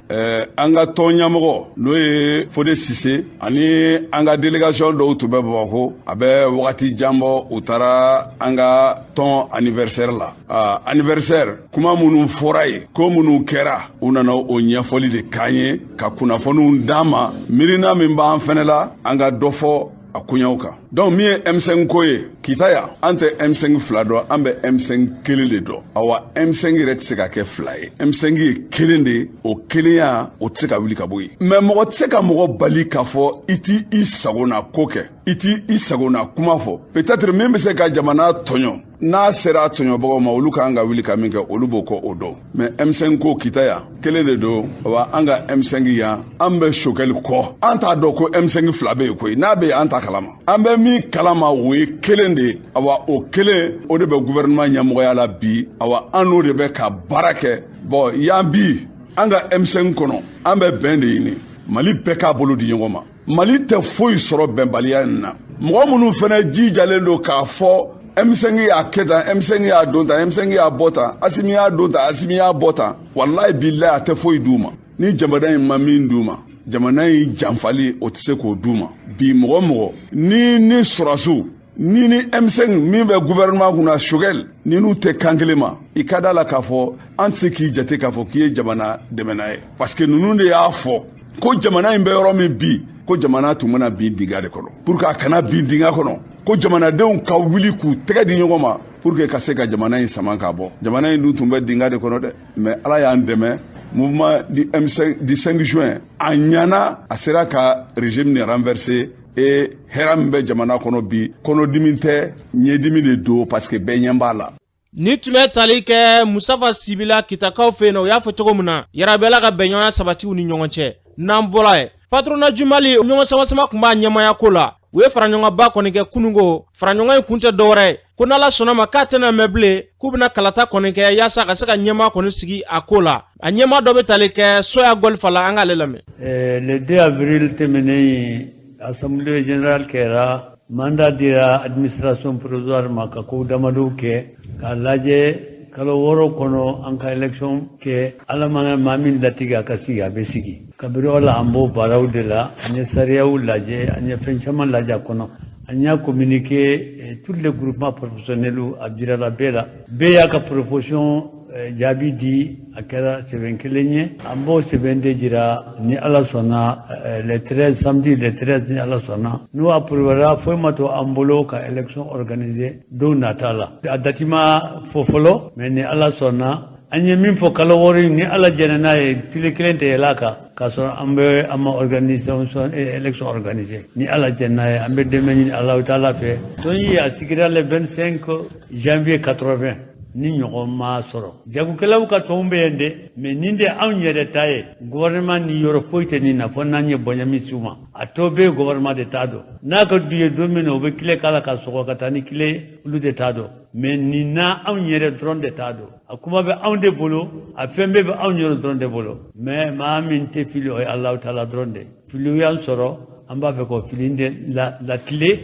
An ka tɔn ɲɛmɔgɔ, n'o ye Fode Sise, ani an ka délégation dɔw tun bɛ Bamakɔ, a bɛ wagati jan bɔ, u taara an ka tɔn anniversaire la. Anniversaire kuma minnu fɔra yen, ko minnu kɛra, u nana o ɲɛfɔli de k'an ye, ka kunnafoniw d'an ma, miirina min b'an fɛnɛ la, an ka dɔ fɔ a koɲɛw kan. Donc min ye M5 ko ye Kita yan, an tɛ M5 fila dɔn, an bɛ M5 kelen de dɔn. Awa, M5 yɛrɛ tɛ se ka kɛ fila ye, M5 ye kelen de ye, o kelenya o tɛ se ka wuli ka bɔ yen. Mais mɔgɔ tɛ se ka mɔgɔ bali k'a fɔ i t'i i sagona ko kɛ, i t'i i sagona kuma fɔ. Peut-être min bɛ se ka jamana tɔɲɔ, n'a sera a tɔɲɔbagaw ma, olu kan ka wuli ka min kɛ, olu b'o kɔ o dɔn. Mais M5 ko Kita yan, kelen de don. Wa an ka M5 yan, an bɛ Sogɛli kɔ, an t'a dɔn ko M5 fila bɛ yen koyi. N'a bɛ yen, an t'a kalama. An bɛ min kalama, o ye kelen de ye. Awa, o kelen o de bɛ gouvernement ɲɛmɔgɔya la bi. Awa, an n'o de bɛ ka baara kɛ. Bon, yan bi, an ka M5 kɔnɔ, an bɛ bɛn de ɲini, Mali bɛɛ k'a bolo di ɲɔgɔn ma. Mali tɛ foyi sɔrɔ bɛnbaliya nin na. Mɔgɔ minnu fana jijalen don k'a fɔ M5 y'a kɛ tan, M5 y'a don tan, M5 y'a bɔ tan, Asimi y'a don tan, Asimi y'a bɔ tan, walayi bilayi, a tɛ foyi d'u ma. Ni jamana in ma min d'u ma, jamana in janfali, o tɛ se k'o d'u ma bi. Mɔgɔ mɔgɔ ni sɔrɔsiw Ni ni M5 min bɛ gouvernement kunna Choguel ni n'u tɛ kan kelen ma, i ka da la k'a fɔ an tɛ se k'i jate k'a fɔ k'i ye jamana dɛmɛna ye, parce que ninnu de y'a fɔ ko jamana in bɛ yɔrɔ min bi, ko jamana tun bɛna bin dingɛ de kɔnɔ. Pour que a kana bin dingɛ kɔnɔ, ko jamanadenw ka wuli k'u tɛgɛ di ɲɔgɔn ma pour que ka se ka jamana in sama k'a bɔ. Jamana in dun tun bɛ dingɛ de kɔnɔ dɛ, mais Ala y'an dɛmɛ, mouvement du M5 du 5 juin a ɲana, a sera ka régime nin renverser. Et hɛrɛ min bɛ jamana kɔnɔ bi, kɔnɔdimi tɛ, ɲɛdimi de don, parce que bɛɛ ɲɛ b'a la. Ni tun bɛ tali kɛ Musafa Sibila Kitakaw fɛ yen nɔ, u y'a fɔ cogo min na, yarabɛla ka bɛnɲɔgɔnya sabati u ni ɲɔgɔn cɛ. N'an bɔra yen, patronat du Mali ɲɔgɔn sama-sama tun b'a ɲɛmaya ko la. U ye faraɲɔgɔnba kɔni kɛ kununko. Faraɲɔgɔn in kun tɛ dɔwɛrɛ ye ko n'Ala sɔnna ma k'a tɛna mɛn bilen, k'u bɛna kalata kɔni kɛ yaasa ka se ka ɲɛmaa kɔni sigi a ko la. A ɲɛmaa dɔ bɛ tali kɛ Soya Gɔlifa la, an k'ale lamɛn. Le 2 avril tɛmɛnen, assemblée générale kɛra, mandat dira administration provisoire ma ka ko damadɔw kɛ k'a lajɛ kalo 6 kɔnɔ an ka élection kɛ. Ala mana maa min latigɛ a ka sigi, a bɛ sigi. Kabiri o la, an b'o baaraw de la. An ye sariyaw lajɛ, an ye fɛn caman lajɛ a kɔnɔ. An y'a communiqué tous les groupements professionnels, a jirala bɛɛ la, bɛɛ y'a ka proposition jaabi di. A kɛra sɛbɛn kelen ye, an b'o sɛbɛn de jira ni Ala sɔnna le 13, samedi le 13, ni Ala sɔnna n'o approuvera. Foyi ma to an bolo ka élection organiser don nata la. A date ma fɔ fɔlɔ, mais ni Ala sɔnna, an ye min fɔ, kalo 6, ni Ala jɛnna n'a ye, tile kelen tɛ yɛlɛ a kan k'a sɔrɔ an bɛ an ma organisation élection organiser, ni Ala jɛnna n'a ye. An bɛ dɛmɛ ɲini Alahu taala fɛ. Tɔn in a sigira le 25 janvier 80. Ni ɲɔgɔn ma sɔrɔ, jagokɛlaw ka tɔnw bɛ yen dɛ, mais nin de anw yɛrɛ ta ye. Gouvernement ni yɔrɔ foyi tɛ nin na fo n'an ye bonya min s'u ma. A tɔ bɛ gouvernement de t'a dɔn. N'a ka du ye don min na, u bɛ tile k'a la ka sɔgɔ ka taa ni tile ye, olu de t'a dɔn. Mais nin na, anw yɛrɛ dɔrɔn de t'a dɔn. A kuma bɛ anw de bolo, a fɛn bɛɛ bɛ anw yɛrɛ dɔrɔn de bolo. Mais maa min tɛ fili, o ye Alahu taala dɔrɔn de. Filiw y'an sɔrɔ, an b'a fɛ k'o fili de la latile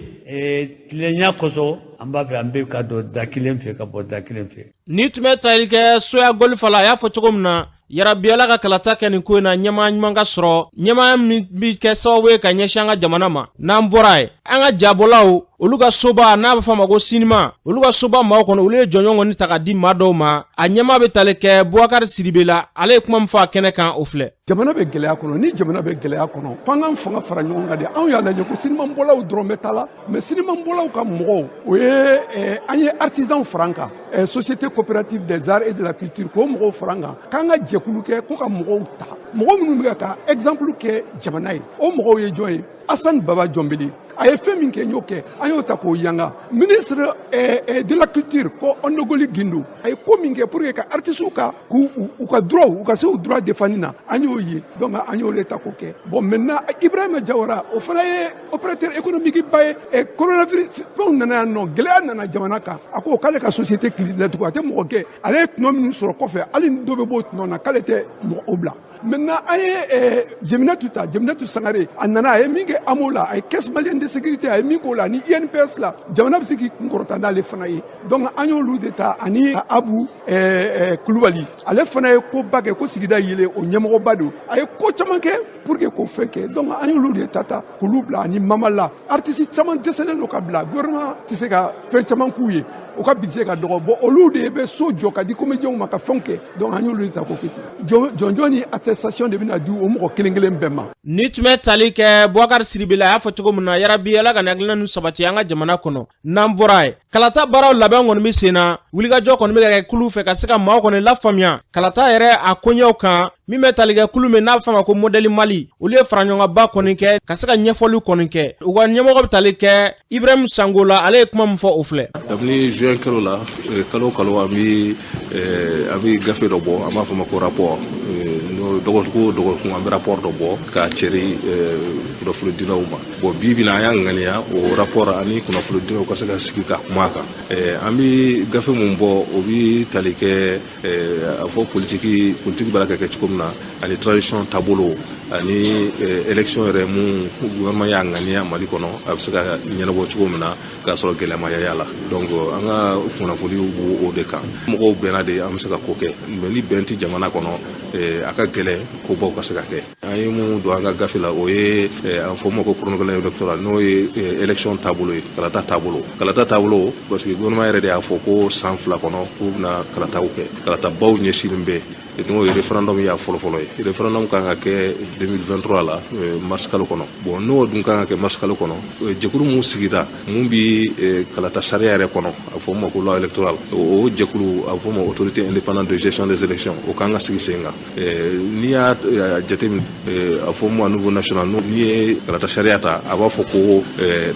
tilenya kosɔn. An b'a fɛ an bɛ ka don da kelen fɛ, ka bɔ da kelen fɛ. Ni tun bɛ tali kɛ Soya Gɔlifa la, a y'a fɔ cogo min na, yarabi Ala ka kalata kɛ nin ko in na, ɲɛmaa ɲuman ka sɔrɔ, ɲɛmaa min bi kɛ sababu ye ka ɲɛsin an ka jamana ma. N'an bɔra yen, an ka jabɔlaw olu ka soba n'a bɛ fɔ a ma ko sinima, olu ka soba maaw kɔnɔ, olu ye jɔnjɔn kɔni ta ka di maa dɔw ma. A ɲɛmaa bɛ tali kɛ Bubakari Sidibe la. Ale ye kuma min fɔ a kɛnɛ kan, o filɛ. Jamana bɛ gɛlɛya kɔnɔ. Ni jamana bɛ gɛlɛya kɔnɔ, f'an k'an fanga fara ɲɔgɔn kan de. Anw y'a lajɛ ko sinimanbɔlaw dɔrɔn bɛ taa la, mais sinimanbɔlaw ka mɔgɔw, o ye an ye artisanw fara an kan, société coopérative des arts et de la culture, k'o mɔgɔw fara an kan, k'an ka jɛkulu kɛ ko ka mɔgɔw ta, mɔgɔ minnu bɛ ka exemple kɛ jamana ye. O mɔgɔw ye jɔn ye? Asan Baba Jɔnbili, a ye fɛn min kɛ, n y'o kɛ, an y'o ta k'o yanga. Ministre de la culture ko Onogoli Gindo, a ye ko min kɛ pour que ka artistes ka k'u u ka droit, u ka se u droit défendre na, an y'o ye. Donc an y'o de ta k'o kɛ. Bon, maintenant Ibrahima Jawara, o fana ye opérateur économique ba ye. Coronavirus fɛnw nana yan nɔ, gɛlɛya nana jamana kan, a ko k'ale ka société kili datugu, a tɛ mɔgɔ gɛn. Ale ye tɔnɔ minnu sɔrɔ kɔfɛ, hali ni dɔ bɛ bɔ o tɔnɔ na, k'ale tɛ mɔgɔ o bila. Maintenant an ye Jeminatu ta, Jeminatu Sangare, a nana, a ye min kɛ AMO la, a ye caisse malienne de sécurité, a ye min k'o la ni INPS la, jamana bɛ se k'i kun kɔrɔta n'ale fana ye. Donc an y'olu de ta. Ani Abu Kulubali, ale fana ye koba kɛ ko sigida yelen, o ɲɛmɔgɔba don, a ye ko caman kɛ pour que k'o fɛn kɛ. Donc an y'olu de ta k'olu bila. Ani Mamala, artiste caman dɛsɛlen don ka bila, gouvernement tɛ se ka fɛn caman k'u ye, u ka budget ka dɔgɔ. Bon, olu de bɛ so jɔ ka di comédiens ma ka fɛnw kɛ. Donc an y'olu de ta k'o kɛ ten. Jɔnjɔn ni attestation de bɛna di o mɔgɔ kelen kelen bɛɛ ma. Ni tun bɛ tali kɛ Bubakari Sidibe la, a y'a fɔ cogo min na, yarabi Ala ka hakilina ninnu sabati an ka jamana kɔnɔ. N'an bɔra yen, kalata baaraw labɛn kɔni bɛ sen na. Wulikajɔ kɔni bɛ ka kɛ kulu fɛ ka se ka maaw kɔni lafaamuya kalata yɛrɛ a koɲɛw kan. Min bɛ tali kɛ kulu min n'a bɛ fɔ a ma ko modèle Mali, olu ye faraɲɔgɔnba kɔni kɛ ka se ka ɲɛfɔliw kɔni kɛ. U ka ɲɛmɔgɔ bɛ tali kɛ Ibrahim Sango la. Ale ye kuma min fɔ, o filɛ. Kabini juin kalo la, kalo o kalo an bɛ an bɛ gafe dɔ bɔ, an b'a fɔ ma ko rapport. N'o dɔgɔkun o dɔgɔkun, an bɛ rapport dɔ bɔ k'a cɛri kunnafonidilaw ma. Bon, bi bi in na, an y'a ŋaniya o rapport ani kunnafonidilaw ka se ka sigi ka kuma a kan. An bɛ gafe mun bɔ, o bɛ tali kɛ a fɔ politiki, politiki b'a la ka kɛ cogo min na, ani transition taabolo. Ani élection yɛrɛ mun gouvernement y'a ŋaniya Mali kɔnɔ, a bɛ se ka ɲɛnabɔ cogo min na k'a sɔrɔ gɛlɛya ma y'a la. Donc an ka kunnafoniw b'o de kan. Mɔgɔw bɛnna de, an bɛ se ka ko kɛ, mais ni bɛn tɛ jamana kɔnɔ, a ka gɛlɛn kobaw ka se ka kɛ. An ye mun don an ka gafe la, o ye a fɔ ma ko chronogramme électoral, n'o ye élection taabolo ye, kalata taabolo, kalata taabolo, parce que gouvernement yɛrɛ de y'a fɔ ko san 2 kɔnɔ k'u bɛna kalataw kɛ. Kalatabaw ɲɛsinnen bɛ, n'o ye référendum y'a fɔlɔfɔlɔ ye. Référendum kan ka kɛ 2023 la, mars kalo kɔnɔ. Bon, n'o dun kan ka kɛ mars kalo kɔnɔ, jɛkulu mun sigira, mun bi kalata sariya yɛrɛ kɔnɔ, a fɔ ma ko loi électorale, o jɛkulu, a fɔ ma autorité indépendante de gestion des élections, o kan ka sigi sen kan. N'i y'a jateminɛ, a fɔ ma niveau national, n'i ye kalata sariya ta, a b'a fɔ ko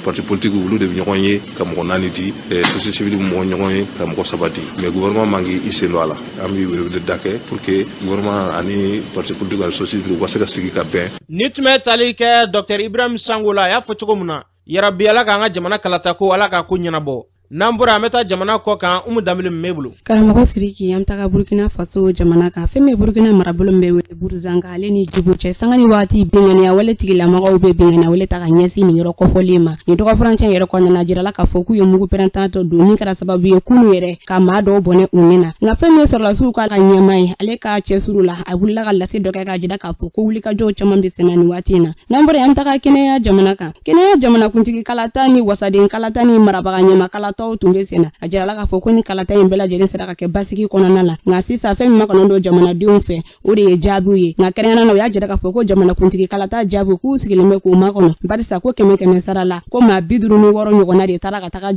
parti politique, olu de bɛ ɲɔgɔn ye ka mɔgɔ naani di, société civile bɛ mɔgɔ ɲɔgɔn ye ka mɔgɔ saba di, mais gouvernement man k'i sen don a la. An bɛ welewele da kɛ pour que gouvernement ani parti politique ani société civile u ka se ka sigi ka bɛn. Ni tun bɛ tali kɛ Dr Ibrahim Sango la, a y'a fɔ cogo min na, yarabi Ala k'an ka jamana kalata ko, Ala k'a ko ɲɛnabɔ. N'an bɔra, an bɛ taa jamana kɔ kan. Umu Danbele min b'e bolo. Karamɔgɔ Siriki, an bɛ taga Burukina Faso jamana kan. Fɛn min Burukina marabolo min bɛ wele Buruzanga, ale ni Jibo cɛ, sanga ni waati binganiya wale tigilamɔgɔw bɛ binganiya wale ta ka ɲɛsin nin yɔrɔ kɔfɔlen ma. Nin dɔgɔfurancɛ yɛrɛ kɔnɔna na, jirala k'a fɔ k'u ye mugu pɛrɛntan dɔ don min kɛra sababu ye kunu yɛrɛ ka maa dɔw bɔnɛ u ni na. Nka fɛn min ye sɔrɔlasiw ka ɲɛmaa ye, ale ka cɛsuru la, a wulila ka lase dɔ kɛ k'a jira k'a fɔ ko wulikajɔw caman bɛ senna nin waati in na. N'an bɔra yen, an bɛ taga kɛnɛya jamana kan. Kɛnɛya jamanakuntigi kalata ni wasaden kalata ni marabaga ɲɛma kalataw tun bɛ sen na. A jirala k'a fɔ ko ni kalata in bɛɛ lajɛlen sera ka kɛ basigi kɔnɔna la. Nka sisan, fɛn min makɔnɔ don jamanadenw fɛ, o de ye jaabiw ye. Nka kɛrɛnkɛrɛnnenya la, u y'a jira k'a fɔ ko jamanakuntigi kalata jaabiw, k'u sigilen bɛ k'u makɔnɔ, barisa ko kɛmɛ kɛmɛ sara la, ko maa 56 ɲɔgɔnna de taara ka taga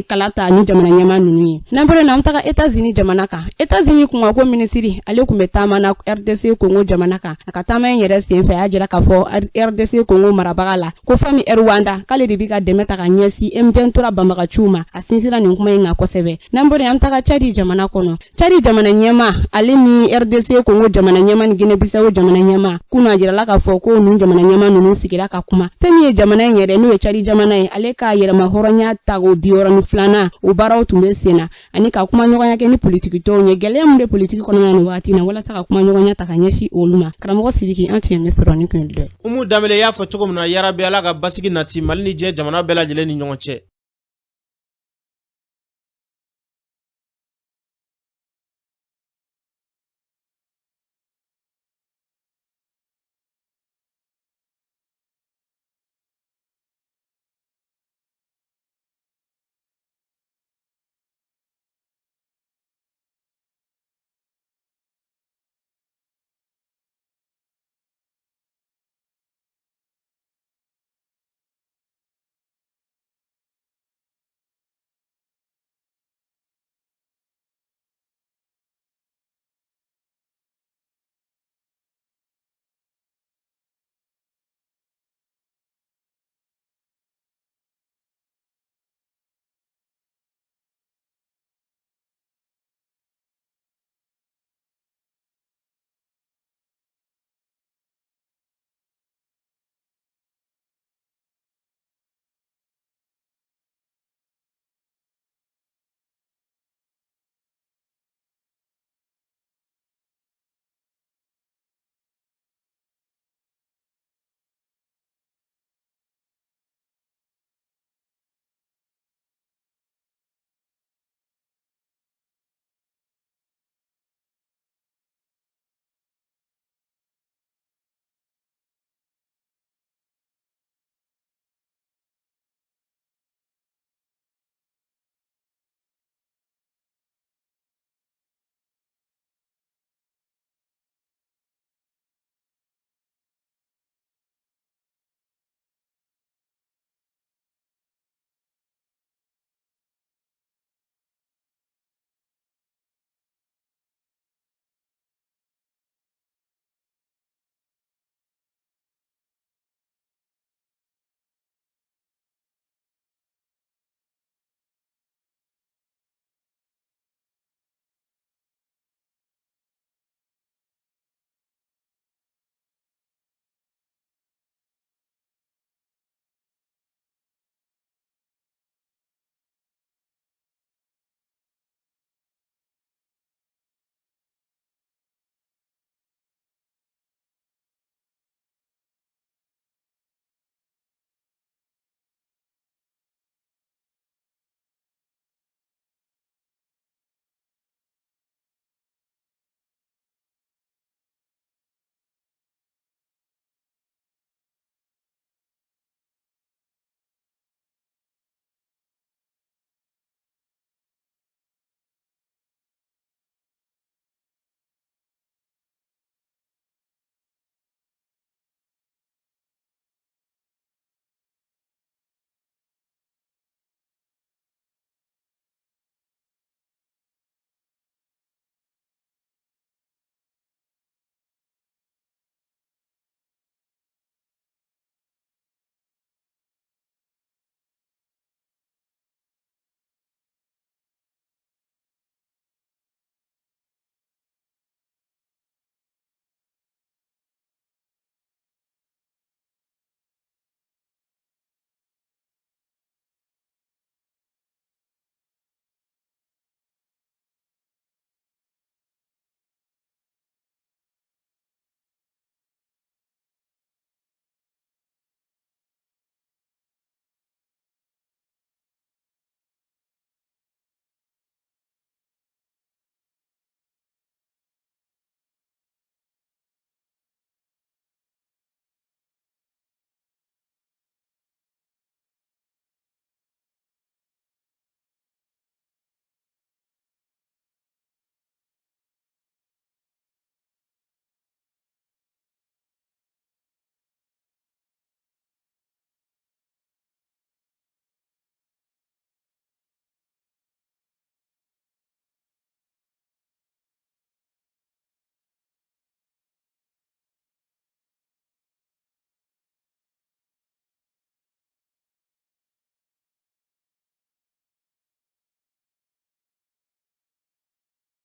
kala ta ni jamana ɲɛmaa ninnu ye. N'an bɔra yen, an bɛ taga Etats-Unis jamana kan. Etats-Unis kunkanko minisiri, ale tun bɛ taama na RDC Congo jamana kan. A ka taama in yɛrɛ senfɛ, a y'a jira k'a fɔ RDC Congo marabaga la ko fɛn min Rwanda, k'ale de bɛ ka dɛmɛ ta ka ɲɛsin M23 banbagaciw ma. A sinsira nin kuma in kan kosɛbɛ. N'an bɔra yen, an bɛ taga Tchad jamana kɔnɔ. Tchad jamana ɲɛmaa, ale ni RDC Congo jamana ɲɛmaa ni Guinée Bissau jamana ɲɛmaa, kunun a jirala k'a fɔ ko ninnu jamana ɲɛmaa ninnu sigira ka kuma. Fɛn min ye jamana in yɛrɛ, n'o ye Tchad jamana ye, ale ka yɛrɛma hɔrɔnya tago 62nan, o baaraw tun bɛ sen na, ani ka kuma ɲɔgɔnya kɛ ni politikitɔnw ye, gɛlɛya min bɛ politiki kɔnɔna nin waati na, walasa ka kuma ɲɔgɔnya ta ka ɲɛsin olu ma. Karamɔgɔ Sidiki, an tun ye min sɔrɔ ni kun dɔ. Umu Danbele y'a fɔ cogo min na, yarabi Ala ka basigi nati Mali ni diɲɛ jamana bɛɛ lajɛlen ni ɲɔgɔn cɛ.